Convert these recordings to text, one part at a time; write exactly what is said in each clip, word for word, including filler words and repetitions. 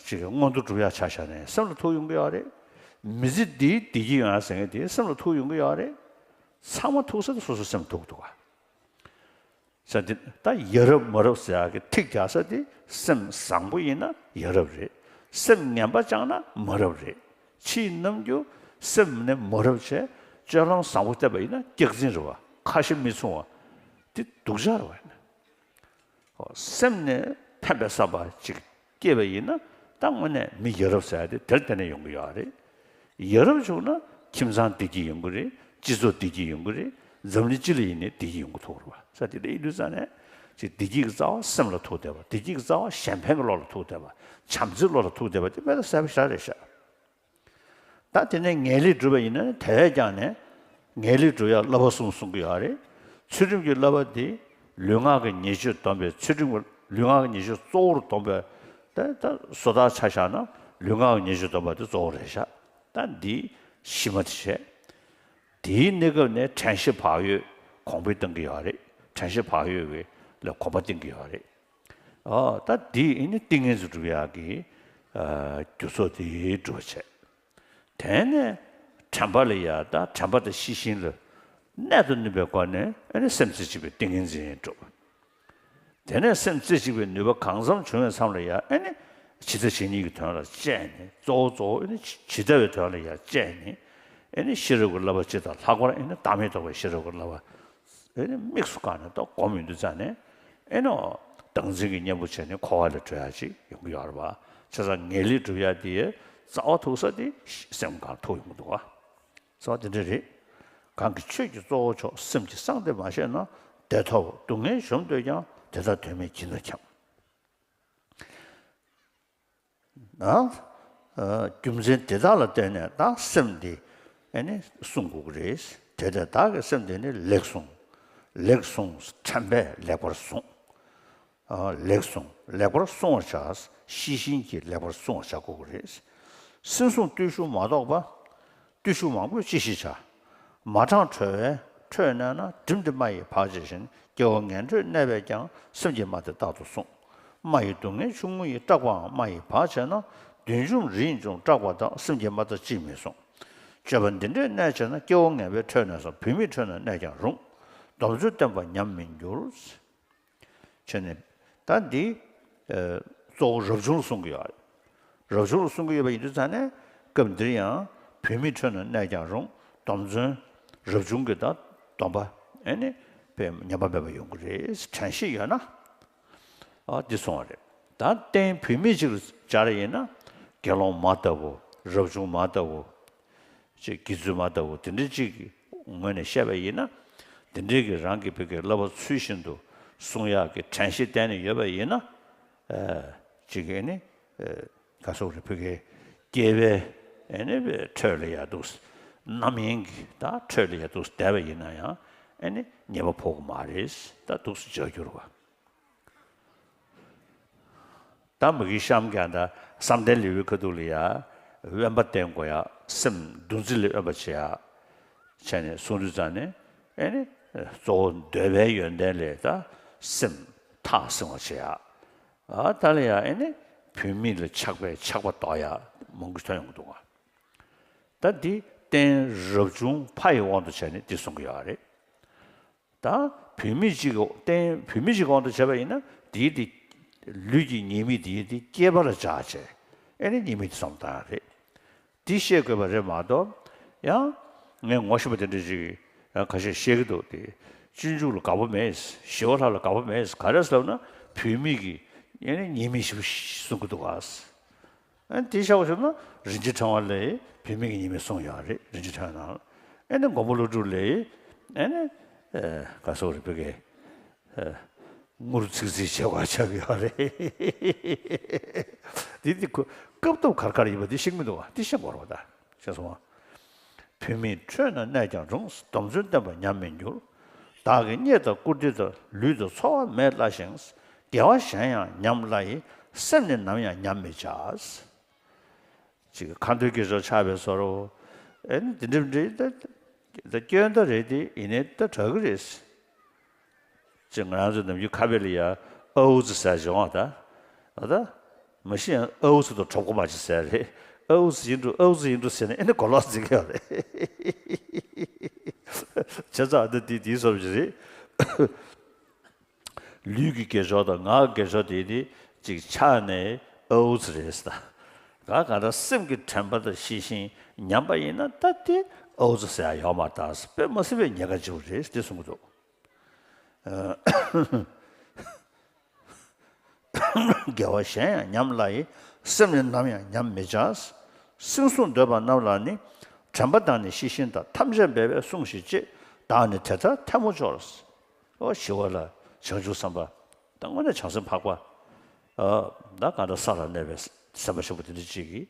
ཅིག་གི་མངོན་མཐོ་སྒྲུབ་ཡག་ཆ་བཞག་ནས་སེམས་ལ་ཐུག་ཡོང་གི་ཡོད་རེད། མི་ཚེ་འདིའི་བདེ་སྐྱིད་ཡོང་ཡག་ཟེར་མཁན་དེ་སེམས་ལ་ཐུག་ཡོང་གི་ཡོད་རེད། ཚང་མ་ཐུག་ས་དེ་སོ་སོའི་སེམས་ཐུག་འདུག་ག། ས་འདི་ད་ཡ་རབས་མ་རབས་ཟེར་ཡག་གི་ཐིག་རྒྱག་ས་དེ་སེམས་བཟང་པོ་ཡིན་ན་ཡ་རབས་རེད། སེམས་ངན་པ་བཅངས་ན་མ་རབས་རེད། ཕྱིའི་རྣམ་འགྱུར་སེམས་ནི་མ་རབས་བྱས། སྤྱོད་ལམ་བཟང་པོ་བསྟན་པ་ཡིན་ན་སྐྱག་རྫུན་རེད་བ། ཁ་ཞེ་མི་མཚུངས་བ། དེ་སྡུག་ཅག་རེད་བ་ཡིན་ན། ཨོ། སེམས་ནི་ཕན་པའི་བསམ་པ་ཅིག་སྐྱེས་པ་ཡིན་ན་ད་དངོས་གནས་མི་ཡ་རབས་ཟེར་ཡ་དེ་དེར་བརྟེན་ནས་ཡོང་གི་ཡོད་རེད། ཡ་རབས་བྱུང་ན་ཁྱིམ་ཚང་བདེ་སྐྱིད་ཡོང་གི་རེད། སྤྱི་ཚོགས་བདེ་སྐྱིད་ཡོང་གི་རེད། འཛམ་གླིང་སྤྱི་ལ་ཡིན་ནའི་བདེ་སྐྱིད་ཡོང་གི་ཐུག་རེད་བ། ས་དེ་འདྲ་ཡིན་དུས་ཙང་ནས་ཅིག་བདེ་སྐྱིད་ཀྱི་རྩ་བ་སེམས་ལ་ཐུག་བསྡད་པ། བདེ་སྐྱིད་ཀྱི་རྩ་བ་གཞན་ཕན་གྱི་བློ་ལ་ཐུག་བསྡད་པ། བྱམས་བརྩེའི་བློ་ལ་ཐུག་བསྡད་པ་དེ་དཔེ་ལ་གསལ་པོ་ཞེ་དྲག་རེད་ཤག། ད་དེ་ནས་ངེས་ལེགས་སྒྲུབ་པ་ཡིན་ན་དེ་བས་ཀྱང་ནས་ངེས་ལེགས་སྒྲུབ་ཡག་བསླབ་པ་གསུམ་གསུང་གི་ཡོད་རེད། ཚུལ་ཁྲིམས་ཀྱི་བསླབ་པ་འདི་ལུས་ངག་གི་ཉེས་སྤྱོད་སྡོམ་པའི་ཚུལ་ཁྲིམས་ཀྱི་ལུས་ངག་གི་ཉེས་སྤྱོད་གཙོ་བོར་སྡོམ་པའི་ད་ད་བཟོ་ལྟ་ཆ་བཞག་ན་ལུས་ངག་གི་ཉེས་སྤྱོད་སྡོམ་པ་འདི་གཙོ་བོ་རེད་ཤག། ད་འདི་གཞི་མ་དེ་བྱས། དེའི་གནས་སྐབས་ནས་དྲན་ཤེས་བག་ཡོད་གོང་འཕེལ་གཏང་གི་ཡོད་རེད། དྲན་ཤེས་བག་ཡོད་ཀྱི་ལ་གོམ་པ་བཏིང་གི་ཡོད་རེད། ཨོ། ད་འདི་ཨེ་ནི་ཏིང་ངེ་འཛིན་སྒྲུབ་ཡག་གི་ཨ་རྒྱུ་ཚོགས་དེ་སྒྲུབ་པ་བྱས། དེ་ནས་དྲན་པ་ལ་ཡ་ད་དྲན་པ་དང་ཤེས་བཞིན་ལ་གནད་དུ་བསྣུན་པའི་སྒོ་ནས་ཨེ་ནི་སེམས་རྩེ་གཅིག་པའི་ཏིང་ངེ་འཛིན་སྒྲུབ། དེ་ནས་སེམས་རྩེ་གཅིག་པའི་ནུས་པ་གང་འཚམ་བྱུང་བའི་མཚམས་ལ་ཡ་ཨེ་ནི་ཇི་ལྟ་ཇི་སྙེད་ཀྱི་དོན་ལ་དཔྱད་ནས། གཙོ་བོ་གཙོ་བོ་ཨེ་ནི་ཇི་ལྟ་བའི་དོན་ལ་ཡ་དཔྱད་ནས། ཨེ་ནི་ཤེས་རབ་ཀྱི་བསླབ་པ་སྤྱི་དང་ལྷག་པར་ཨེ་ནི་བདག་མེད་རྟོགས་པའི་ཤེས་རབ་ཀྱི་བསླབ་པ་ཨེ་ནི་དམིགས་སུ་བཀར་ནས་ད་སྒོམ་ཡོང་དུས་ཙང་ནས་ཨེ་ནི་བདག་འཛིན་གྱི་གཉེན་པོ་བྱས་ནས་འཁོར་བ་ལས་གྲོལ་ཡག་ཅིག་ཡོང་གི་ཡོད་རེད་པ། བྱས་ཙང་ངེས་ལེགས་སྒྲུབ་ཡག་དེ་རྩ་བ་ཐུག་ས་དེ་སེམས་གང་ཐུག་ཡོང་གི་འདུག་པ། རྩ་བ་དེ་འདྲ་རེད། གང་གི་ཆོས་ཀྱི་གཙོ་བོ་མཆོག་སེམས་ཀྱི་གསང་བདེ་མ་ཤེས་ན། བདེ་ཐོབ་སྡུག་བསྔལ་གཞོམ་འདོད་ཀྱང་། དེ་དག་དོན་མེད་བགྱིས་ནས་འཁྱམས། ཨ། ཨ། རྒྱུ་མཚན་དེ་དག་ལ་བརྟེན་ནས་ད་སེམས་འདི་ཨེ་ནི་བསྲུང་དགོས་ཀྱི་རེད། དེ་ལྟར་བདག་གིས་སེམས་དེ་ནི་ལེགས་བསྲུང་། ལེགས་བསྲུངས་དྲན་པས་ལེགས་པར་བསྲུང་། ཨ། ལེགས་བསྲུང་། ལེགས་པར་བསྲུང་བར་བྱ། ཤེས་བཞིན་གྱིས་ལེགས་པར་བསྲུང་བར་བྱ་དགོས་ཀྱི་རེད། སེམས་བསྲུང་བརྟུལ་ཞུགས་མ་གཏོགས་པ། བརྟུལ་ཞུགས་མང་པོས་ཅི་ཞིག་བྱ། མ་དྲངས་ཁྲོས་པས་ཁྲོས་གནས་ན། བསྒྲིམས་ཏེ་རྨ་ཡིས་བག་བྱེད་བཞིན། སྐྱེ་བོ་ངན་ཁྲོས་གནས་པས་ཀྱང་། སེམས་ཀྱི་རྨ་དེ་རྟག་ཏུ་བསྲུང་། རྨ་ཡི་སྡུག་བསྔལ་ཆུང་ངུ་ཡི། སྐྲག་པའང་རྨ་ཡིས་བག་བྱས་ན། བདུད་འཇོམས་རི་ཡིས་འཇོམས་སྐྲག་པ་དང་། སེམས་ཀྱི་རྨ་དང་ཅིས་མི་བསྲུང་། སྤྱོད་པ་འདི་འདྲས་གནས་བྱས་ན། སྐྱེ་བོ་ངན་པས་ཁྲོས་གནས་སམ། བུད་མེད་ཁྲོས་ན་གནས་ཀྱང་རུང་། སྡོམ་བརྩོན་བསྟེན་པ་ཉམས་མི་འགྱུར། བྱས་ནས་ད་འདི་ཨ་གཙོ་བོ་རབ་བྱུང་ལ་གསུང་གི་ཡོད་རེད། རབ་བྱུང་ལ་གསུང་གི་ཡོད་པ་ཡིན་དུས་ཙང་ནས་སྐབས་འདིར་ཡང་བུད་མེད་ཁྲོས་ན་གནས་ཀྱང་རུང་། སྡོམ་བརྩོན་རབ་བྱུང་གི་ད་སྡོམ་པ་ཨེ་ནི་དཔེ་ཉམས་པ་མེད་པ་ཡོང་གི་རེད། དྲན་ཤེས་ཡོད་ན། ཨ། འདི་གསུངས་པ་རེད། ད་རྟེན་བུད་མེད་ཅིག་ལ་སྦྱར་ཡིན་ན། དགེ་སློང་མ་ལྟ་བུ། རབ་བྱུང་མ་ལྟ་བུ། ཅིག་དགེ་ཚུལ་མ་ལྟ་བུ་དེ་འདྲ་ཅིག་གི་ངོས་ནས་བཤད་པ་ཡིན་ན། དེ་འདྲའི་གི་རང་གི་བུ་གའི་བསླབ་པ་ཚུལ་བཞིན་དུ་སྲུང་ཡག་གི་དྲན་ཤེས་བསྟེན་ནས་ཡོད་པ་ཡིན་ན། ཨ། ཅིག་ཨེ་ནི་ཨ་ག་སོགས་རེད། བུ་གའི་སྐྱེ་བའི་ཨེ་ནི་ཁྲོད་ལ་ཡ་འདུག། རྣམ་གཡེང་གི་ད་ཁྲོད་ལ་ཡ་འདུག་བསྡད་པ་ཡིན་ན་ཡང་ཨེ་ནི་ཉེས་པ་ཕོག་གི་མ་རེད། ད་འདུག་སེ་བྱ་རྒྱུ་རེད་བ། ད་མ་གི་གཤམ་ཀྱང་ད་བསམ་གཏན་ལེའུའི་ཁ་ཐུག་ལ་ཡ། དབེན་པ་བསྟེན་དགོས་ཡ། སེམས་འདུ་འཛི་ལས་དབེན་པ་བྱེད་ཡ། བྱས་ནས་གསུངས་དུས་ཙང་ནས་ཨེ་ནི་གཙོ་བོ་འདོད་པའི་ཡོན་ཏན་ལས་ད་སེམས་ཐག་བསྲིང་བ་བྱེད་ཡ། ཨ། ད་ལ་ཡ་ཨེ་ནི་བུད་མེད་ལ་ཆགས་པའི་ཆགས་པ་ལྡོག་ཡ་མང་པོ་ཐོན་ཡོང་གི་འདུག་ག། ད་འདི་རྟེན་རབ་བྱུང་ཕ་ཡི་དབང་དུ་བྱས་ནས་འདི་གསུང་གི་ཡོད་རེད། ད་བུད་མེད་ཅིག་གི་རྟེན་བུད་མེད་ཅིག་གི་དབང་དུ་བྱས་པ་ཡིན་ན། དེའི་དེ་ལུས་ཀྱི་ཉེས་དམིགས་དེའི་དེ་སྐྱེས་པ་ལ་སྦྱར་བྱས་ཨེ་ནི་ཉེས་དམིགས་དེ་བསམ་བཏང་ཡ་རེད། འདི་ཤེས་དགོས་པ་རེད་མ་གཏོགས། ཡང་ངས་ངོ་ཤེས་པ་དེ་འདྲ་ཅིག་ཡང་ཁ་ཤས་བཤད་ཀྱི་འདུག་སྟེ། སྤྱོད་འཇུག་ལ་དགའ་པོ་མེད། ཞི་བ་ལྷ་ལ་དགའ་པོ་མེད། ག་རེ་ཟེར་ན་བུད་མེད་ཀྱི་ཨེ་ནི་ཉེས་དམིགས་ཞེ་པོ་གསུང་གི་འདུག་ག། ཨ། དེ་བཞག་པ་བྱུང་ན་རིན་ཆེན་ཕྲེང་བ་ལས་བུད་མེད་ཀྱི་ཉེས་དམིགས་གསུངས་ཡོད་རེད། རིན་ཆེན་ཕྲེང་བའི་ནང་ལ། ཨེ་ནི་མགོན་པོ་ཀླུ་སྒྲུབ་ལས་ཨེ་ནི་ཨ་ག་སོགས་རེད། བུ་གའི་ཨ་ངུར་ཚིག་ཚིག་བྱེད་པ་ཆགས་ཡོད་རེད། འདི་འདི་ཁོ་སྐབས་ཐོབ་གར་གར་ཡིན་པ་འདི་ཤེས་ཀྱི་མི་འདུག་བ། འདི་ཤེས་དགོས་རེད་བ། ད་ཤེས་སོང་བ། བུད་མེད་ཁྲོས་ན་གནས་ཀྱང་རུང་། སྡོམ་བརྩོན་བསྟེན་པ་ཉམས་མི་འགྱུར། བདག་གི་རྙེད་དང་བཀུར་སྟི་དང་། ལུས་དང་འཚོ་བ་མེད་སླ་ཞིང་། དགེ་བ་གཞན་ཡང་ཉམས་སླ་ཡི། སེམས་ནི་ནམ་ཡང་ཉམས་མི་བྱ། ཅིག་ཁ་འདོན་དགེ་སྦྱོར་ཆགས་པའི་བཟོ་འདྲ་བོ། ཨེ་ནི་འདི་འདྲ་འདྲ་ད་ད་སྐྱོན་ད་རེད་དེ། ཡིན་ནའི་ད་དྲག་གི་རེད། ཅིག་ང་རང་ཚོ་ནམ་རྒྱུན་ཁ་དཔེ་ལ་ཡ་ཨའུ་ཙི་ཟེར་བྱུང་བ་ད། ད་ད་ མ་གཞི་ཡང་ཨའུ་ཚུགས་དང་གྲོགས་པོ་མ་བྱེད་ཟེར་རེད། ཨའུ་ཚུགས་ཡིན་འགྲོ་ཨའུ་ཚུགས་ཡིན་འགྲོ་ཟེར་ནས་ཨེ་ནི་གོ་ལོག་འཛིན་གི་ཡོད་རེད། བྱས་ཙང་ཨ་ད་དེ་དེའི་བཟོ་འདྲ་ཞིག་རེད། ལུས་ཀྱི་དགེ་སྦྱོར་དང་ངག་གི་དགེ་སྦྱོར་དེ་ནི་གཅིག་ཆ་ནས་ཨའུ་ཚུགས་རེད་ཟེར། ད་གང་ལྟར་སེམས་ཀྱི་དྲན་པ་དང་ཤེས་བཞིན་ཉམས་པ་ཡིན་ན་ད་དེ་ཨའུ་ཚུགས་ཟེར་ཡ་ཡོད་མ་རེད། དཔེ་མ་སྲིད་པའི་ཉེན་ཁ་ཆེན་པོ་རེད་ཟེར་དེ་གསུང་གི་འདུག་དགེ་བ་གཞན་ཡང་ཉམས་སླ་ཡི། སེམས་ནི་ནམ་ཡང་ཉམས་མི་བྱ། སེམས་བསྲུང་འདོད་པ་རྣམས་ལ་ནི། དྲན་པ་དང་ནི་ཤེས་བཞིན་དག །ཐམས་ཅད་འབད་པས་བསྲུང་ཞིག་ཅེས། བདག་ནི་དེ་ལྟར་ཐལ་མོ་སྦྱོར། ཨོ་ཞི་བ་ལྷ་བྱང་ཆུབ་སེམས་དཔའ། ད་དངོས་གནས་བྱང་སེམས་འཕགས་པ། ཨ་ད་གང་ལྟར་ས་ལ་གནས་པའི་སེམས་དཔའ་ཆེན་པོ་དེ་འདྲ་ཅིག་གིས་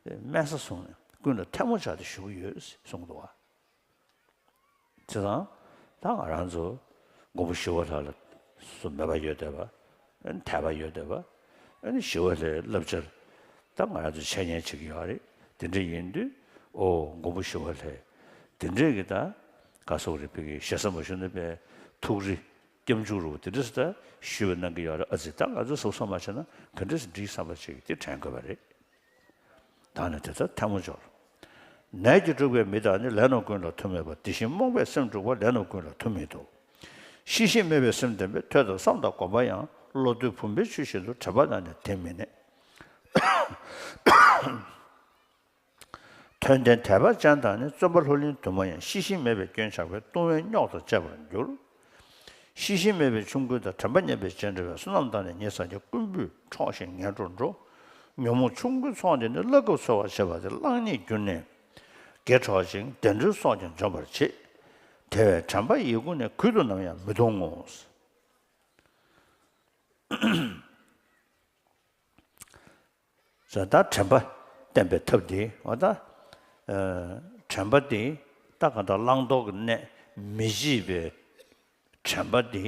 དམན་ས་བཟུང་ནས་ཀུན་ལ་ཐལ་མོ་སྦྱར་ཏེ་བཞུགས་ཡོད་གསུངས་འདུག་བ། བྱས་ཙང་ད་ང་རང་ཚོ་མགོན་པོ་ཞི་བ་ལྷ་ལ་སུ་མོས་པ་ཡོད་བསྡད་པ། ཨ་ནི་དད་པ་ཡོད་བསྡད་པ། ཨ་ནི་ཞི་བ་ལྷའི་བསླབ་བྱར་ད་ང་རང་ཚོ་འཆད་ཉན་བྱེད་ཀྱི་ཡོད་རེད། དེ་འདྲ་ཡིན་དུས་ཨོ་མགོན་པོ་ཞི་བ་ལྷས་དེ་འདྲའི་གི་ད་ག་སོག་རེད། ཕ་གི་ཞེ་ས་མ་ཞུ་ན་པའི་ཐུགས་རེ་སྐྱབས་འཇུག་རུ་དེ་འདྲ་སུ་ད་ཞུས་པ་གནང་གི་ཡོད་རེད། ཨ་ཙི་ད་ང་ཚོ་སོ་སོ་མ་བྱས་ན་ག་འདྲ་སུ་འགྲིག་བསམ་པ་ཅིག་དེ་དྲན་དགོས་པ་རེད། བདག་ནི་དེ་ལྟར་ཐལ་མོ་སྦྱོར། ནད་ཀྱིས་དཀྲུགས་པའི་མི་དག་ནི། ལས་རྣམས་ཀུན་ལ་མཐུ་མེད་པ། དེ་བཞིན་རྨོངས་པས་སེམས་དཀྲུགས་པ། ལས་རྣམས་ཀུན་ལ་མཐུ་མེད་དོ། ཤེས་བཞིན་སྨྲས་པའི་སེམས་ལྡན་པས། ཐོས་དང་བསམ་དང་སྒོམ་པ་ཡང་། བློ་གཏོད་བུམ་པའི་ཆུ་བཞིན་དུ། དྲན་པ་དང་ནི་དེ་མི་གནས། ཐོས་ལྡན་དད་པ་ཅན་དག་ནི། བརྩོན་པ་ལྷུར་ལེན་དུ་མ་ཡིན། ཤེས་བཞིན་སྨྲས་པའི་སྐྱོན་བྱང་བས། ལྟུང་བའི་རྙོག་དང་བཅས་པར་འགྱུར། ཤེས་བཞིན་སྨྲས་པའི་ཆོམ་རྐུན་དང་། དྲན་པ་ཉམས་པའི་རྗེས་འབྲང་བས། བསོད་ནམས་དག་ནི་ཉེ་ས་ཀྱང་། རྐུན་པོས་འཕྲོགས་ཤིང་ངན་འགྲོར་འགྲོ། ཉོན་མོངས་ཆོམ་རྐུན་ཚོགས་འདི་ནི། བླ་གབ་འཚོལ་བར་བྱེད་པ་སྟེ། གླང་རྙེད་འགྱུར་ནས་དགེ་འཕྲོག་ཅིང་། བདེ་འགྲོའི་སྲོག་ཀྱང་འཇོམས་པར་བྱེད། དེ་བས་དྲན་པ་ཡིད་ཁུག་ནས། གུད་དུ་ནམ་ཡང་མི་ལྟུང་ངོ་། ཟེར་ད་དྲན་པ་བསྟེན་པའི་ཐབས་འདི་འོ་ད། ཨ་དྲན་པ་འདི་ད་གང་ལྟར་བླང་དོར་གྱི་གནས་མི་བརྗེད་པའི་དྲན་པ་འདི་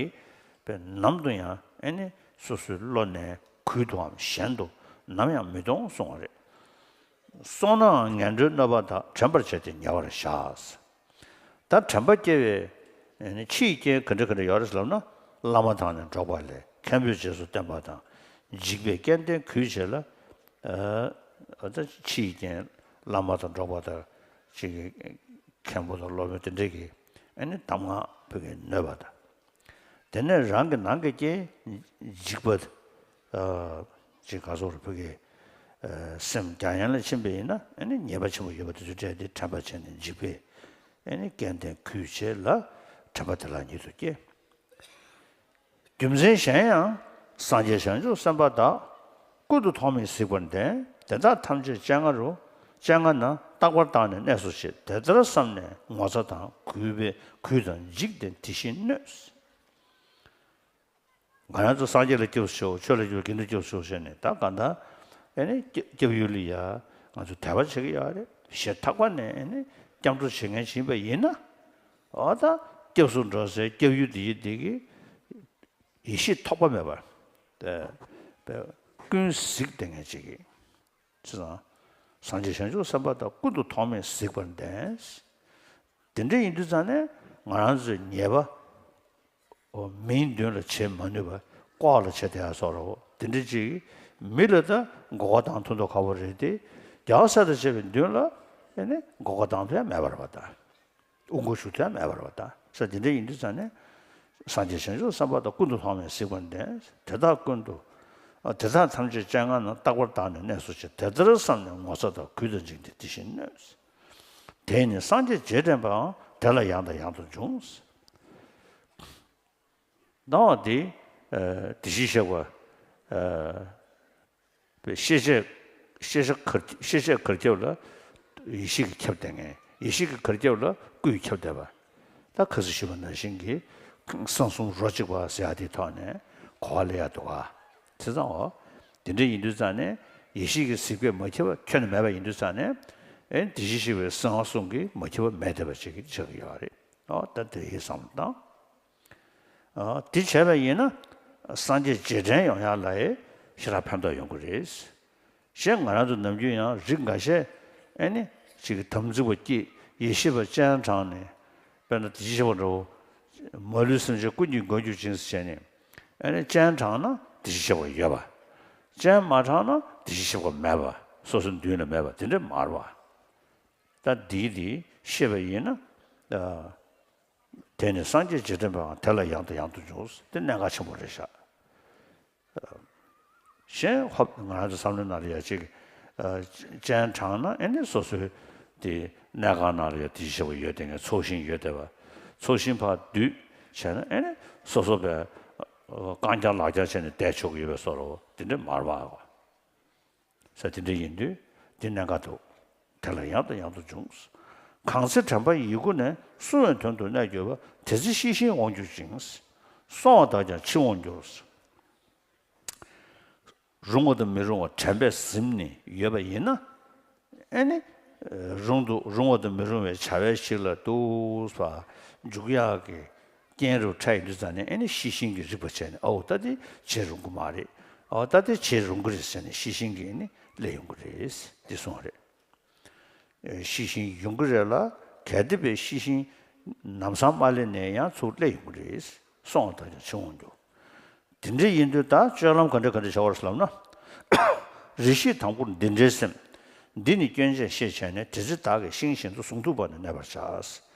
པའི་ནམ་དུ་ཡང་ཨེ་ནི་སོ་སོའི་བློ་ནས་གུད་དུའམ་གཞན་དུ་ནམ་ཡང་མི་གཏོང་གསུང་བ་རེད། སོང་ནའང་ངན་འགྲོའི་གནོད་པ་དག །དྲན་པར་བྱས་ཏེ་ཉེ་བར་བཞག །ད་དྲན་པ་སྐྱེ་བའི་ཨེ་ནི་ཕྱིའི་རྐྱེན་ག་འདྲ་ག་འདྲ་ཡོད་རེད་ལབ་ན། བླ་མ་དང་ནི་འགྲོགས་པ་ལས། མཁན་པོས་རྗེས་སུ་བསྟན་པ་དང་། འཇིགས་པས་སྐལ་ལྡན་གུས་བྱེད་ལ། ཨ་ད་ཕྱིའི་རྐྱེན་བླ་མ་དང་འགྲོགས་པ་དང་ཅིག་གི་མཁན་པོ་དང་སློབ་དཔོན་དེ་འདྲས་ཀྱི་ཨ་ནི་གདམས་ངག་ཕུལ་གྱིན་ནོས་པ་དང་། དེ་ནས་རང་གི་ནང་གི་རྐྱེན་འཇིགས་པ་ཅིག་ག་སོགས་རུ་ཕུལ་གྱི་སེམས་རྒྱ་ཡན་ལ་ཕྱིན་པ་ཡིན་ན་ཨ་ནི་ཉེས་པ་ཆེན་པོ་ཡོད་པ་དེ་ཚོ་བསྐྲད་དེ་དྲན་པ་བྱས་ནས་འཇིགས་པས་ཨ་ནི་སྐལ་ལྡན་གུས་བྱེད་ལ་དྲན་པ་དེ་ལ་ཉིད་དུ་སྐྱེ། རྒྱུ་མཚན་གཞན་ཡང་། སངས་རྒྱས་བྱང་ཆུབ་སེམས་དཔའ་དག །ཀུན་ཏུ་ཐོགས་མེད་གཟིགས་པར་ལྡན། དེ་དག་ཐམས་ཅད་སྤྱན་སྔ་རུ། སྤྱན་སྔ་ན་རྟག་པར་བརྟགས་ནས་གནས་སོ་ཞེས། དེ་ལྟར་བསམས་ནས་ངོ་ཚ་དང་། གུས་པས་གུས་དང་འཇིགས་ཏེ་དེ་བཞིན་གནོད། ང་རང་ཚོ་སངས་རྒྱས་ལ་སྐྱབས་སུ་མཆིའོ། ཆོས་ལ་སྐྱབས། དགེ་འདུན་སྐྱབས་སུ་མཆིའོ་ཟེར་ནས་ད་གང་ལྟར་ཨེ་ནི་སྐྱབས་སྐྱབས་ཡུལ་ལ་ཡ་ང་ཚོ་དད་པ་བྱེད་ཀྱི་ཡོད་རེད། ཞེ་ཐག་པ་ནས་ཨེ་ནི་སྐྱབས་འགྲོ་བྱེད་མཁན་ཞིག་ཡིན་པ་ཡིན་ན། འོ་ད་སྐྱབས་སུ་འགྲོ་སའི་སྐྱབས་ཡུལ་དེ་ཡི་དེ་གི་ཡེ་ཤེས་ཐོགས་པ་མེད་པར་ཀུན་གཟིགས་བསྡད་མཁན་ཅིག་གིས་བྱས་ཙང་། སངས་རྒྱས་བྱང་ཆུབ་སེམས་དཔའ་དག །ཀུན་ཏུ་ཐོགས་མེད་གཟིགས་པར་ལྡན། དེ་འདྲ་ཡིན་དུས་ཙང་ནས་ང་རང་ཚོའི་ཉེས་པ་མིའི་མདུན་ལ་བྱེད་མ་ནུས་པ་ལྐོག་ལ་བྱེད་བསྡད་ཡ་སོགས་རེད། དེ་འདྲ་ཅིག་མི་ལ་ད་མགོ་སྐོར་བཏང་ཐུབ་མདོག་ཁ་པོ་རེད་དེ། རྒྱལ་བ་སྲས་དང་བཅས་པའི་མདུན་ལ་ཨེ་ནི་མགོ་སྐོར་བཏང་ཐུབ་ཡ་མེད་པ་རེད་པ་ད། དབུ་འགོ་ཞུགས་ཐུབ་ཡ་མེད་པ་རེད་པ་ད། ས་དེ་འདྲ་ཡིན་དུས་ཙང་ནས། སངས་རྒྱས་བྱང་ཆུབ་སེམས་དཔའ་དག །ཀུན་ཏུ་ཐོགས་མེད་གཟིགས་པར་ལྡན། དེ་དག་ཀུན་ཏུ། དེ་དག་ཐམས་ཅད་སྤྱན་སྔ་ན། རྟག་པར་བརྟགས་ནས་གནས་སོ་ཞེས། དེ་ལྟར་བསམས་ནས་ངོ་ཚ་དང་། གུས་དང་འཇིགས་ཏེ་དེ་བཞིན་གནོད། དེས་ནི་སངས་རྒྱས་རྗེས་དྲན་པའང་། དེ་ལ་ཡང་དང་ཡང་དུ་འབྱུང་། སྣང་བ་འདི། དེ་བཞིན་གཤེགས་པ། པའི་ཤེས་བྱའི་ཤེས་བྱ་གར་ཤེས་བྱའི་གར་ཁྱབ་ལ་ཡེ་ཤེས་ཀྱིས་ཁྱབ་བསྡད་མཁན། ཡེ་ཤེས་ཀྱི་གར་ཁྱབ་ལ་སྐུས་ཁྱབ་བསྡད་པ། ད་ཁ་སང་ཞུས་པ་ནང་བཞིན་གྱི་གསང་གསུམ་རོ་གཅིག་པ་ཟེར་ཡ་དེའི་ཐོག་ནས་གོ་བ་ལེན་ཡ་འདུག་ག། བྱས་ཙང་འོ། དེ་འདྲ་ཡིན་དུས་ཙང་ནས་ཡེ་ཤེས་ཀྱི་གཟིགས་པས་མ་ཁྱབ་པ་ཁྱོན་ནས་མེད་པ་ཡིན་དུས་ཙང་ནས། ཨེ་དེ་བཞིན་གཤེགས་པའི་གསང་བ་གསུམ་གྱིས་མ་ཁྱབ་པ་མེད་བསྡད་པ་ཅིག་གི་ཆགས་ཀྱི་ཡོད་རེད། འོ་ད་དེ་ཡི་བསམ་བློ་བཏང་། ཨ་དེ་བྱས་པ་ཡིན་ན་སངས་རྒྱས་རྗེས་དྲན་ཡོང་ཡག་ལ་ཡང་ཞེ་དྲག་ཕན་ཐོགས་ཡོང་གི་རེད། གཞན་ང་རང་ཚོ་ནམ་རྒྱུན་ཡང་རིགས་འགའ་ཤས་ཨེ་ནི་ཅིག་གི་དམ་ཚིག་པ་སྐྱེས་ཡེ་ཤེས་པ་སྤྱན་དྲངས་ནས། དཔེར་ན་དེ་བཞིན་གཤེགས་པ་འདྲ་བོ། མ་ལུས་སེམས་ཅན་ཀུན་གྱི་མགོན་གྱུར་ཅིང་ཟེར་བྱས་ནས་ཨེ་ནི་སྤྱན་དྲངས་ན་དེ་བཞིན་གཤེགས་པ་ཡོད་པ། སྤྱན་མ་དྲངས་ན་དེ་བཞིན་གཤེགས་པ་མེད་པ། སོ་སོའི་མདུན་ལ་མེད་པ་དེ་འདྲ་མ་རེད་བ། ད་འདིའི་དེ་ཤེས་པ་ཡིན་ན། ཨ། དེ་ནི་སངས་རྒྱས་རྗེས་དྲན་པའང་དེ་ལ་ཡང་དང་ཡང་དུ་འབྱུང་། དེ་གནད་འགག་ཆེན་པོ་རེད་ཤག་གཞན་ཧོབ་ང་རང་ཚོ་བསམ་བློའི་ནང་ལ་ཡ་གཅིག་ཨ། སྤྱན་དྲངས་ན་ཨེ་ནི་སོ་སོའི་དེ་གནས་ཁང་ནང་ལ་ཡ་དེ་བཞིན་གཤེགས་པ་ཡོད་དེ། ངས་ཚོགས་ཞིང་ཡོད་དེ་བ། ཚོགས་ཞིང་ཕར་བསྡུས་བྱས་ན་ཨེ་ནི་སོ་སོ་པའི་རྐང་བརྐྱང་ལག་བརྐྱང་བྱས་ནས་བསྡད་ཆོག་གི་ཡོད་པའི་བཟོ་འདྲ་བོ་དེ་འདྲ་མ་རེད་བ། ས་དེ་འདྲ་ཡིན་དུས་འདི་གནད་འགག་འདུག་དེ་ལ་ཡང་དང་ཡང་དུ་འབྱུང་། གང་ཚེ་དྲན་པ་ཡི་གུ་ནས། བསྲུང་བའི་དོན་དུ་གནས་གྱུར་པ། དེ་ཚེ་ཤེས་བཞིན་འོང་གྱུར་ཅིང་། སོང་བ་དག་ཀྱང་ཕྱིར་འོང་འགྱུར། རུང་བ་དང་མི་རུང་བ་དྲན་པས་ཟིན་ནས་ཡོད་པ་ཡིན་ན། ཨེ་ནི། རུང་དུ་རུང་བ་དང་མི་རུང་བའི་བྱ་བའི་གཞི་ལ་ཏོག་ཙམ་འཇུག་ཡག་གི་རྐྱེན་རུ་འཕྲད་ཡོང་དུས་ཙང་ནས་ཨེ་ནི་ཤེས་བཞིན་གྱིས་རིག་པ་བྱས་ནས། ཨོ་ད་དེ་བྱེད་རུང་གི་མ་རེད། ཨོ་ད་དེ་བྱེད་རུང་གི་རེད་ཟེར་ནས་ཤེས་བཞིན་གྱིས་ཨེ་ནི་སླེབས་ཡོང་གི་རེད། འདི་གསུངས་པ་རེད། ཤེས་བཞིན་ཡོང་གི་རེད་ལ། གལ་ཏེ་པའི་ཤེས་བཞིན་ནམ་སང་མ་སླེབས་ནས་ཡང་ཚུར་སླེབས་ཡོང་གི་རེད། སོང་བ་དག་ཀྱང་ཕྱིར་འོང་འགྱུར། དེ་འདྲ་ཡིན་དུས་ད་སྤྱོད་ལམ་ག་འདྲ་ག་འདྲ་བྱ་བར་ལབ་ན། རེ་ཞིག་དང་པོར་འདི་འདྲའི་སེམས། འདི་ནི་སྐྱོན་ཅན་ཤེས་བྱས་ནས། དེ་ཚེ་བདག་གིས་ཤིང་བཞིན་དུ། ཟུངས་འདུག་པ་ནི་གནས་པར་བྱ།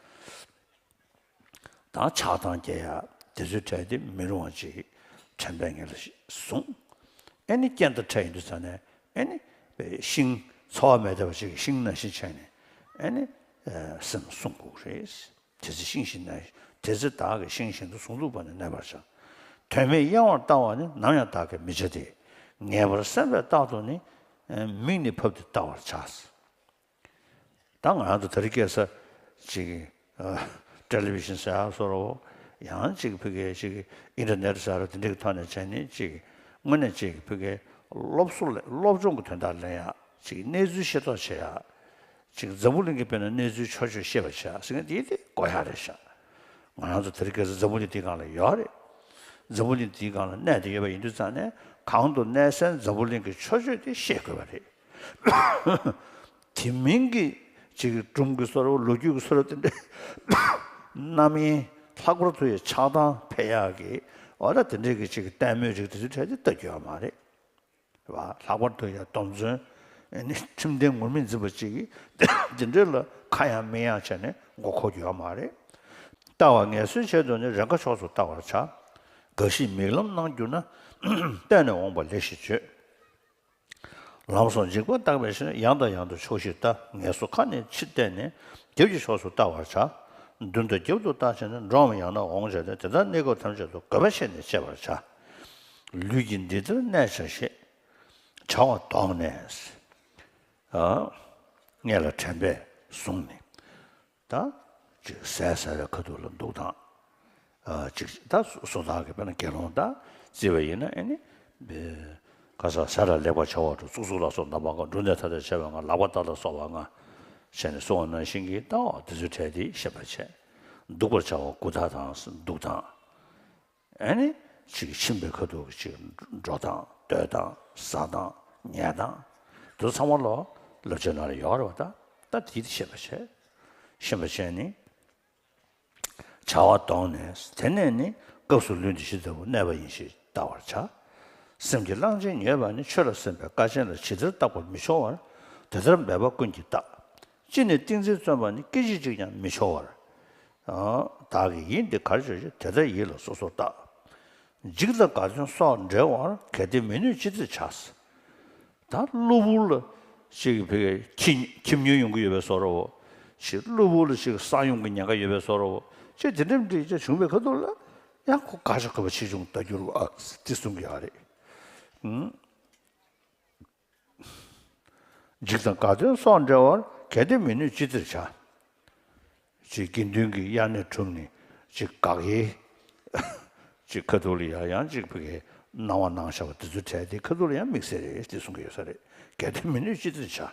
ད་ཆགས་སྡང་སྐྱེ་ཡ་དེ་ཚོའི་གྲས་དེ་མི་རུང་བ་ཅིག་དྲན་པའི་ངང་ལ་བཟུང་། ཨེ་ནི་རྐྱེན་དང་འཕྲད་ཡོང་དུས་ཙང་ནས་ཨེ་ནི་ཤིང་འཚོ་བ་མེད་བསྡད་པ་ཅིག་གི་ཤིང་ནང་བཞིན་བྱས་ནས་ཨེ་ནི་སེམས་བསྲུང་དགོས་རེད། དེ་ཚེ་ཤིང་བཞིན་ན། དེ་ཚེ་བདག་གིས་ཤིང་བཞིན་དུ། ཟུངས་འདུག་པ་ནི་གནས་པར་བྱ། དོན་མེད་གཡེང་བར་ལྟ་བ་ནི། ནམ་ཡང་བདག་གིས་མི་བྱ་སྟེ། ངེས་པར་སེམས་པས་རྟག་ཏུ་ནི། མིག་ནི་ཕབ་སྟེ་བལྟ་བར་བྱ། ད་ང་རང་ཚོ་དེ་རིང་ཁ་སང་ཅིག་ཨ། ཊེ་ལི་བི་ཤན་ཟེར་ཡག་བཟོ་འདྲ་བོ། ཡང་ཅིག་ཕ་གིའི་ཅིག་ཨིན་ཊར་ནེཊ་ཟེར་ཡག་དེ་འདྲ་གི་ཐོག་ནས་བྱས་ནས་ཅིག་དངོས་གནས་ཅིག་ཕ་གིའི་སློབ་གསོ་ལ། སློབ་སྦྱོང་གི་དོན་དག་ལེན་ཡག་ཅིག་གནས་ཚུལ་ཤེས་རྟོགས་བྱེད་ཡག་ཅིག་འཛམ་བུ་གླིང་གི་དཔེར་ན་གནས་ཚུལ་ཕྱོགས་བསྐྱོད་ཤེས་པ་བྱེད་ཡག་ཟེར་མཁན་དེ་དེ་དགོས་ཡག་རེད་ཤག་ང་རང་ཚོ་དེ་རིང་ཁ་སང་འཛམ་བུ་གླིང་འདིའི་སྒང་ལ་ཡོད་རེད། འཛམ་བུ་གླིང་འདིའི་སྒང་ལ་གནས་བསྡད་ཡོད་པ་ཡིན་དུས་ཙང་ནས། གང་དུ་གནས་སའི་འཛམ་བུ་གླིང་གི་ཕྱོགས་བསྐྱོད་དེ་ཤེས་དགོས་པ་རེད། དེ་མིན་གྱི་ཅིག་སྒྲུང་གི་བཟོ་འདྲ་བོ། ལོ་རྒྱུས་ཀྱི་བཟོ་འདྲ་བོ་དེ་འདྲ། རྣམ་གཡེང་། ལྷག་པར་དུ་ཡང་ཆགས་སྡང་འཕེལ་ཡག་གི། འོ་ད་དེ་འདྲའི་གི་ཅིག་ལྟད་མོའི་རིགས་དེ་ཚོའི་གྲས་དེ་ལྟ་རྒྱུ་ཡོད་མ་རེད། རེད་བ། ལྷག་པར་དུ་ཡང་སྡོམ་བརྩོན། ཨ་ནི་ཁྲིམས་ལྡན་ངུར་སྨྲིག་འཛིན་པ་ཅིག་གིས་དེ་འདྲ་ལ་ཁ་ཡང་མིག་ཡང་བྱས་ནས་མགོ་འཁོར་རྒྱུ་ཡོད་མ་རེད། ལྟ་བ་ངལ་གསོའི་ཆེད་དུ་ནི། རེས་འགའ་ཕྱོགས་སུ་བལྟ་བར་བྱ། འགའ་ཞིག་མིག་ལམ་སྣང་གྱུར་ན། བལྟས་ནས་འོངས་པ་ལེགས་ཞེས་བརྗོད། ལམ་སོགས་འཇིགས་པ་བརྟག་པའི་ཕྱིར། ཡང་དང་ཡང་དུ་ཕྱོགས་བཞིར་ལྟ། ངལ་གསོ་ཁ་ནས་ཕྱིར་བལྟས་ནས། རྒྱབ་ཀྱི་ཕྱོགས་སུ་བལྟ་བར་བྱ། མདུན་དང་རྒྱབ་ཏུ་བལྟ་བྱས་ནས། འགྲོ་བའམ་ཡང་ན་འོང་བྱ་སྟེ། དེ་ལྟར་གནས་སྐབས་ཐམས་ཅད་དུ། དགོས་པ་བཤད་ནས་སྤྱད་པར་བྱ། ལུས་ཀྱིས་འདི་ལྟར་གནས་བྱ་ཞེས། བྱ་བ་དོགས་ནས། ཨ། སྔས་ལ་དྲན་པས་བཟུང་ནས། ད་ཅིག་ཟས་ཟ་བའི་ཁ་ཐུག་ལ་འདུག་དང་། ཨ། ཅིག་ད་སོ་ཐར་གྱི་དཔེར་ན་དགེ་སློང་དག་བརྩིས་པ་ཡིན་ན། ཨེ་ནི་ཁ་སང་ཟས་ལ་ལེགས་པར་བྱ་བ་དྲུག། གཙུག་གཟུགས་ལ་སོགས་རྣམ་པ་ལྔ། འབྲུ་ནད་མཐའ་དག་བྱ་བའི་ངང་། ལག་པ་བརྡར་ལ་སོགས་པ་ལྔ་བྱས་ནས་གསུངས་པ་ནང་བཞིན་གྱི་ལྟ་བ་དེ་ཚོའི་གྲས་དེ་ཤེས་པར་བྱས། འདུག་པར་བྱ་བ་དགུ་དག་དང་། འདུག་དང་། ཨེ་ནི་ཅིག་ཕྱིན་པའི་ཁ་ཐུག་གི་ཅིག་འགྲོ་དང་སྡོད་དང་ཟ་དང་ཉལ་དང་། དེ་ཚོ་ཚང་མ་ལོ་བསླབ་བྱའི་ནང་ལ་ཡོད་རེད་བ། ད་ད་དེ་དེ་ཤེས་པ་བྱས། ཤེས་པ་བྱས་ནི། བྱ་བ་དོགས་ནས། དེ་ནས་ནི་སྐབས་སུ་ལུས་འདི་ཇི་ལྟ་བུར་གནས་པ་ཡིན་ཞེས་བལྟ་བར་བྱ། སེམས་ཀྱི་གླང་ཆེན་ཉོས་པ་ནི། ཆོས་ལ་སེམས་པའི་ཀ་ཆེན་ལ། ཇི་ལྟར་བརྟགས་པར་མི་འཆོར་བར། དེ་ལྟར་འབད་པ་ཀུན་གྱིས་བརྟག། ཅི་ནས་ཏིང་འཛིན་བརྩོན་པ་ནི། སྐད་ཅིག་གཅིག་ཀྱང་མི་འཆོར་བར། བདག་གི་ཡིད་འདི་གར་བྱ་ཞིང་། དེ་ལྟར་ཡིད་ལ་སོ་སོར་བརྟག། འཇིགས་དང་དགའ་སྟོན་སོགས་འབྲེལ་བར། གལ་ཏེ་མི་ནུས་ཅི་བདེར་བྱ། ད་གློ་བུར་ལ་ཅིག་ཕ་གི་ཁྱི་ཁྱི་ཉོ་ཡོང་གི་ཡོད་པའི་བཟོ་འདྲ་བོ། ཅིག་གློ་བུར་ལ་ཅིག་ས་ཡོང་གི་ཉེན་ཁ་ཡོད་པའི་བཟོ་འདྲ་བོ། ཅིག་དེ་འདྲ་འདྲ་ཅིག་བྱུང་བའི་ཁ་ཐུག་ལ་ཡང་ཁོ་དགའ་ཤ་དགོས་པ་ཆེ་ཆུང་ལྟ་རྒྱུ་རེད་བ། དེ་གསུང་གི་ཡོད་རེད། ཨང་། འཇིགས་དང་དགའ་སྟོན་སོགས་འབྲེལ་བར། གལ་ཏེ་མི་ནུས་ཅི་བདེར་བྱ། ཅིག་དགེ་འདུན་གྱི་དབྱར་གནས་གྲུབ་ནས་ཅིག་དགག་དབྱེ་ཅིག་ཁ་ཐུག་ལ་ཡང་ཡང་ཅིག་ཕ་གི་སྣང་བ་སྣང་བཞག་པ་དེ་ཚོའི་གྲས་དེ་ཁ་ཐུག་ལ་ཡང་དམིགས་བསལ་རེད་དེ་གསུང་གི་ཡོད་ས་རེད། གལ་ཏེ་མི་ནུས་ཅི་བདེར་བྱ།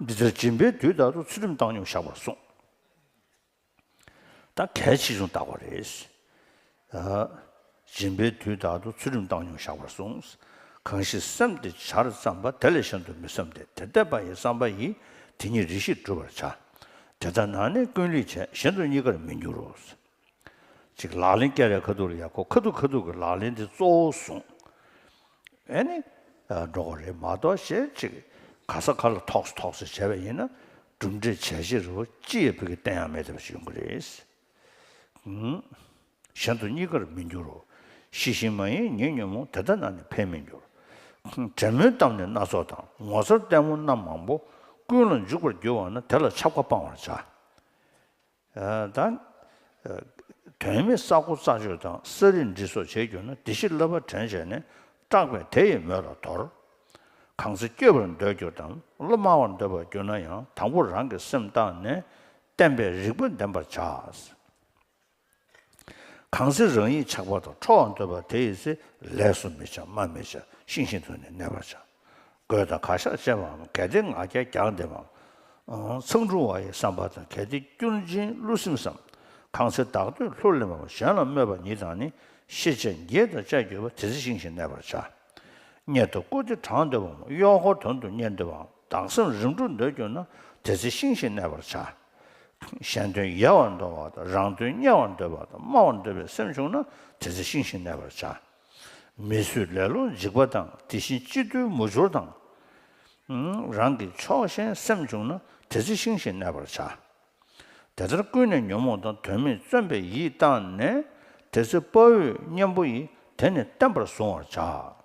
འདི་ལྟར་སྦྱིན་པའི་དུས་དག་ཏུ། ཚུལ་ཁྲིམས་བཏང་སྙོམས་བཞག་པར་གསུངས། ད་གལ་ཆེ་ཆུང་བརྟག་པ་རེད། ཨ། སྦྱིན་པའི་དུས་དག་ཏུ། ཚུལ་ཁྲིམས་བཏང་སྙོམས་བཞག་པར་གསུངས། གང་ཞིག་སེམས་དེ་བྱར་བརྩམས་པ། དེ་ལས་གཞན་དུ་མི་བསམ་སྟེ། དེ་འདོད་པ་ཡི་བསམ་པ་ཡིས། དེ་ཉིད་རེ་ཞིག་བསྒྲུབ་པར་བྱ། དེ་ལྟར་ན་ནི་ཀུན་ལེགས་བྱས། གཞན་དུ་གཉིས་ཀར་མི་འགྱུར་རོ། ཅིག་ལག་ལེན་བསྐྱལ་བའི་ཁ་ཐུག་ལ་ཡ་ཁོ་ཁ་ཐུག་ཁ་ཐུག་གི་ལག་ལེན་དེ་གཙོ་བོ་བཟུང་། ཨེ་ནི་འགྲོ་དགོས་རེད་མ་གཏོགས། གཞན་ཅིག་ག་ས་ག་ལ་ཐོགས་སུ་ཐོགས་སུ་བྱས་པ་ཡིན་ན་གྲུབ་འབྲས་བྱ་གཞིར་ཅི་ཡང་ཕ་གི་བརྟན་ཡག་མེད་ཐབས་ཤིག་ཡོང་གི་རེད། ཨུམ། གཞན་དུ་གཉིས་ཀར་མི་འགྱུར་རོ། ཤེས་བཞིན་མ་ཡིན་ཉིད་ཉོན་མོངས། དེ་ལྟ་ན་ནི་ཕན་མི་འགྱུར། བྲེ་མོའི་གཏམ་ནི་སྣ་ཚོགས་དང་། ངོ་མཚར་ལྟད་མོ་རྣམ་མང་པོ། ཀུན་ལ་འཇུག་པར་འགྱུར་བ་ན། དེ་ལ་ཆགས་པ་སྤང་བར་བྱ། ད་དོན་མེད་ས་རྐོ་རྩ་གཅོད་དང་། ས་རིས་འདྲི་སོགས་བྱེད་གྱུར་ན། བདེ་གཤེགས་བསླབ་པ་དྲན་བྱས་ནས། སྐྲག་པས་དེ་ཡི་མོད་ལ་དོར། གང་ཚེ་བསྐྱོད་པར་འདོད་གྱུར་ཏམ། བློ་སྨྲ་བར་འདོད་པར་གྱུར་ན་ཡང་། དང་པོ་རང་གི་སེམས་བརྟགས་ནས། བསྟན་པའི་རིགས་པ་འདེམས་པར་བྱ། གང་ཚེ་རང་ཡིད་ཆགས་པ་དང་། ཁྲོ་བར་འདོད་པ་དེ་ཡི་ཚེ། ལས་སུ་མི་བྱ་སྨྲ་མི་བྱ། ཤིང་བཞིན་དུ་ནི་གནས་པར་བྱ། རྒོད་དང་གར་ཤགས་བཅས་པའམ། གལ་ཏེ་ང་རྒྱལ་རྒྱང་འདེབས་པའམ། མཚང་འབྲུ་བ་ཡི་བསམ་པ་དང་། གལ་ཏེ་སྐྱོན་ཅན་བསླུ་སེམས་སམ། གང་ཚེ་བདག་འདོད་ལྷུར་ལེན་པའམ། གཞན་ལ་སྨོད་པ་ཉིད་དང་ནི། ཤེས་བྱ་བརྒྱད་དང་བཅས་གྱུར་པ། དེ་ཚེ་ཤིང་བཞིན་གནས་པར་བྱ། གཉེན་དུ་བཀུར་སྟི་དྲང་འདོད་པའམ། གཡོག་འཁོར་དོན་དུ་གཉེར་འདོད་པའམ། བདག་སེམས་རིམ་གྲོ་འདོད་གྱུར་ན། དེ་ཚེ་ཤིང་བཞིན་གནས་པར་བྱ། གཞན་དོན་ཡལ་བར་འདོད་པ་དང་། རང་དོན་གཉེར་བར་འདོད་པ་དང་། སྨྲ་བར་འདོད་པའི་སེམས་བྱུང་ན། དེ་ཚེ་ཤིང་བཞིན་གནས་པར་བྱ། མི་བཟོད་ལེ་ལོ་འཇིགས་པ་དང་། དེ་བཞིན་སྤྱི་བརྟོལ་མུ་ཅོར་དང་། རང་གི་ཕྱོགས་ཞེན་སེམས་བྱུང་ན། དེ་ཚེ་ཤིང་བཞིན་གནས་པར་བྱ། དེ་ལྟར་ཀུན་ནས་ཉོན་མོངས་དང་། དོན་མེད་བརྩོན་པས་ཡིད་བརྟགས་ནས། དེ་ཚེ་དཔའ་བོས་གཉེན་པོ་ཡིས། དེ་ནི་བརྟན་པར་བཟུང་བར་བྱ།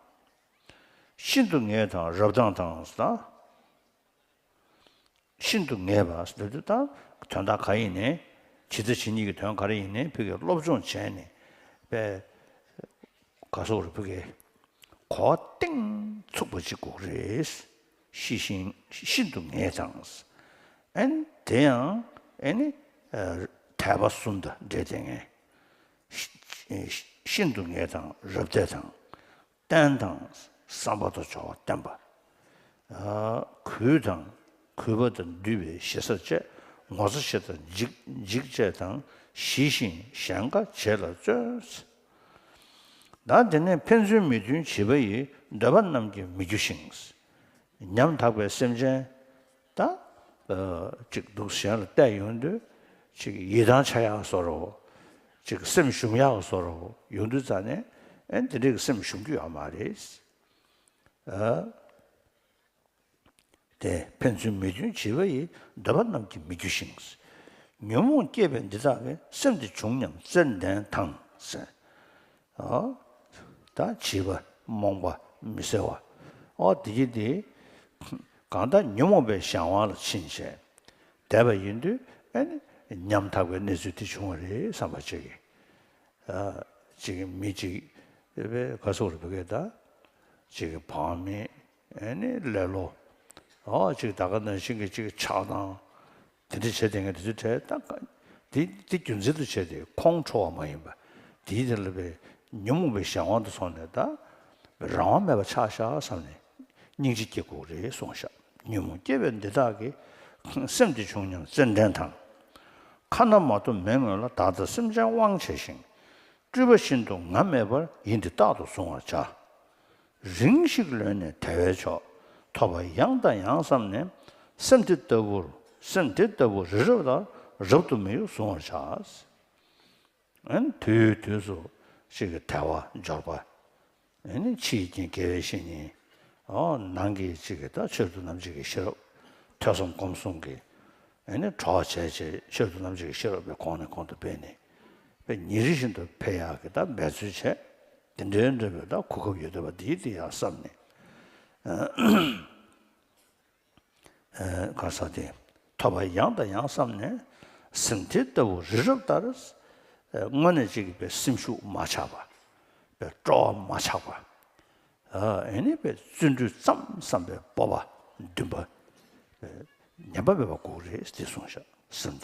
ཤིན་ཏུ་ངེས་དང་རབ་དང་དང་། ཤིན་ཏུ་ངེས་པ་ཟེར་དུས་ད་དོན་དག་ག་ཡིན་ནའི། ཇི་ལྟ་ཇི་སྙེད་ཀྱི་དོན་ག་རེ་ཡིན་ནའི་ཕ་གིའི་སློབ་སྦྱོང་བྱས་ནས་པའི་ག་སོགས་རུ་ཕ་གིའི་གོ་བ་གཏིང་ཚུགས་པ་ཅིག་དགོས་རེད། ཤེས་བཞིན་ཤིན་ཏུ་ངེས་དང་། ཨན་དེ་ཡང་ཨེ་ནི་དད་པ་གསུམ་དང་འབྲེལ་ཏེ་ངེས། ཤིན་ཏུ་ངེས་དང་རབ་དད་དང་། བརྟན་དང་བསམ་པ་དང་སྦྱོར་བ་བརྟན་པ། གུས་དང་གུས་པ་དང་འདུས་པའི་ཞེ་ས་བཅས། ངོ་ཚ་ཞེ་དང་འཇིགས་འཇིགས་བཅས་དང་། ཞི་ཞིང་གཞན་དགའ་བྱེད་ལ་བརྩོན། ད་དེ་ནས་ཕན་ཚུན་མི་མཐུན་བྱིས་པ་ཡི། འདོད་པ་རྣམས་ཀྱིས་མི་རྒྱུ་ཞིང་། ཉམ་ཐག་པའི་སེམས་ཅན་ད་ཅིག་སྡུག་གཞན་ལ་བལྟས་ཡོང་དུས་ཅིག་ཡིད་ཐང་ཆད་ཡག་བཟོ་འདྲ་བོ། ཅིག་སེམས་ཞུམ་ཡག་བཟོ་འདྲ་བོ་ཡོང་དུས་ཙ་ནས་ཨེ་འདི་འདྲའི་སེམས་ཞུམ་རྒྱུ་ཡོད་མ་རེད། ཨ། དེ་ཕན་ཚུན་མི་མཐུན་བྱིས་པ་ཡི། འདོད་པ་རྣམས་ཀྱིས་མི་རྒྱུ་ཞིང་། ཉོན་མོངས་སྐྱེས་པས་འདི་དག་གི། སེམས་དེ་བྱུང་སྙམ་བརྩེར་ལྡན་དང་ཟེར། ཨ། ད་བྱིས་པ་རྨོངས་པ་མི་གསལ་བ། ཨོ་དེ་གི་དེ་གང་ལྟར་ཉོན་མོངས་པའི་གཞན་དབང་ལ་ཕྱིན་བྱས་བསྡད་པ་ཡིན་དུས་ཨེ་ནི་ཉམ་ཐག་པའི་གནས་ཚུལ་དེ་བྱུང་བ་རེད་བསམ་པ་ཅིག་གིས། ཅིག་མི་གཅིག་པའི་ག་སོགས་རེད་བོད་སྐད་ད། ཅིག་བག་མེད་ཨེ་ནི་ལེ་ལོ། ཨོ་ཅིག་ད་ག་ནང་བཞིན་གྱི་ཅིག་ཆགས་སྡང་དེ་འདྲ་བྱས་དེ་ངས་དེ་ཚོ་བྲལ་ད་ག་དེ་དེ་རྒྱུ་མཚན་དུ་བྱས་ཏེ་ཁོང་ཁྲོ་བ་མ་ཡིན་པ། དེའི་དེ་ལ་བའི་ཉོན་མོངས་པའི་གཞན་དབང་དུ་སོང་ནས་ད་རང་དབང་མེད་པ་ཆགས་ཤག་བསམ་ནས་སྙིང་རྗེ་སྐྱེ་དགོས་རེད་གསུངས་ཤག་ཉོན་མོངས་སྐྱེས་པས་འདི་དག་གི། སེམས་དེ་བྱུང་སྙམ་བརྩེར་ལྡན་དང་། ཁ་ན་མ་ཐོ་མེ་སྔོན་ལ། བདག་དང་སེམས་ཅན་དབང་བྱས་ཤིང་། སྤྲུལ་པ་བཞིན་དུ་ང་མེད་པར། ཡིད་འདི་རྟག་ཏུ་གཟུང་བར་བྱ། རིང་ཞིག་ལོན་ནས་དལ་བའི་མཆོག་ཐོབ་པ་ཡང་དང་ཡང་བསམས་ནས། སེམས་དེ་ལྟ་བུར་སེམས་དེ་ལྟ་བུ་རི་རབ་ལྟར། རབ་ཏུ་མི་གཡོ་གཟུང་བར་བྱ། ཨན་དུས་དུས་སུ་ཅིག་གི་དལ་བ་འབྱོར་པ། ཨེ་ནི་ཕྱི་ཡི་རྐྱེན་དགེ་བའི་བཤེས་གཉེན། ཨོ་ནང་གི་ཅིག་གི་ད་ཆོས་དང་རྣམ་འབྱེད་ཀྱི་ཤེས་རབ། ཐོས་བསམ་སྒོམ་གསུམ་གྱི་ཨེ་ནི་གྲོགས་བྱས་བྱས་ཆོས་དང་རྣམ་འབྱེད་ཀྱི་ཤེས་རབ་པའི་གོང་ནས་གོང་དུ་སྤེལ་ནས་པའི་ཉིན་རེ་བཞིན་དུ་འཕེལ་ཡག་གི་ད་འབད་རྩོལ་བྱས། དེ་འདྲའི་འདྲ་བའི་ད་གོ་སྐབས་ཡོད་བསྡད་པ་འདི་དེ་ཡང་བསམ་ནས། ག་ས་དེ་ཐོབ་པ་ཡང་དང་ཡང་བསམས་ནས། སེམས་དེ་ལྟ་བུ་རི་རབ་ལྟར། དངོས་གནས་ཅིག་གི་པའི་སེམས་ཤུགས་མ་ཆག་པ། པའི་སྤྲོ་བ་མ་ཆག་པ། ཨེ་ནི་པའི་བརྩོན་འགྲུས་ཙམ་བསམ་པའི་སྤོབས་པ་འདུན་པ། ཉམས་པ་མེད་པ་དགོས་རེད་དེ་གསུངས་ཤག་སེམས་དེ།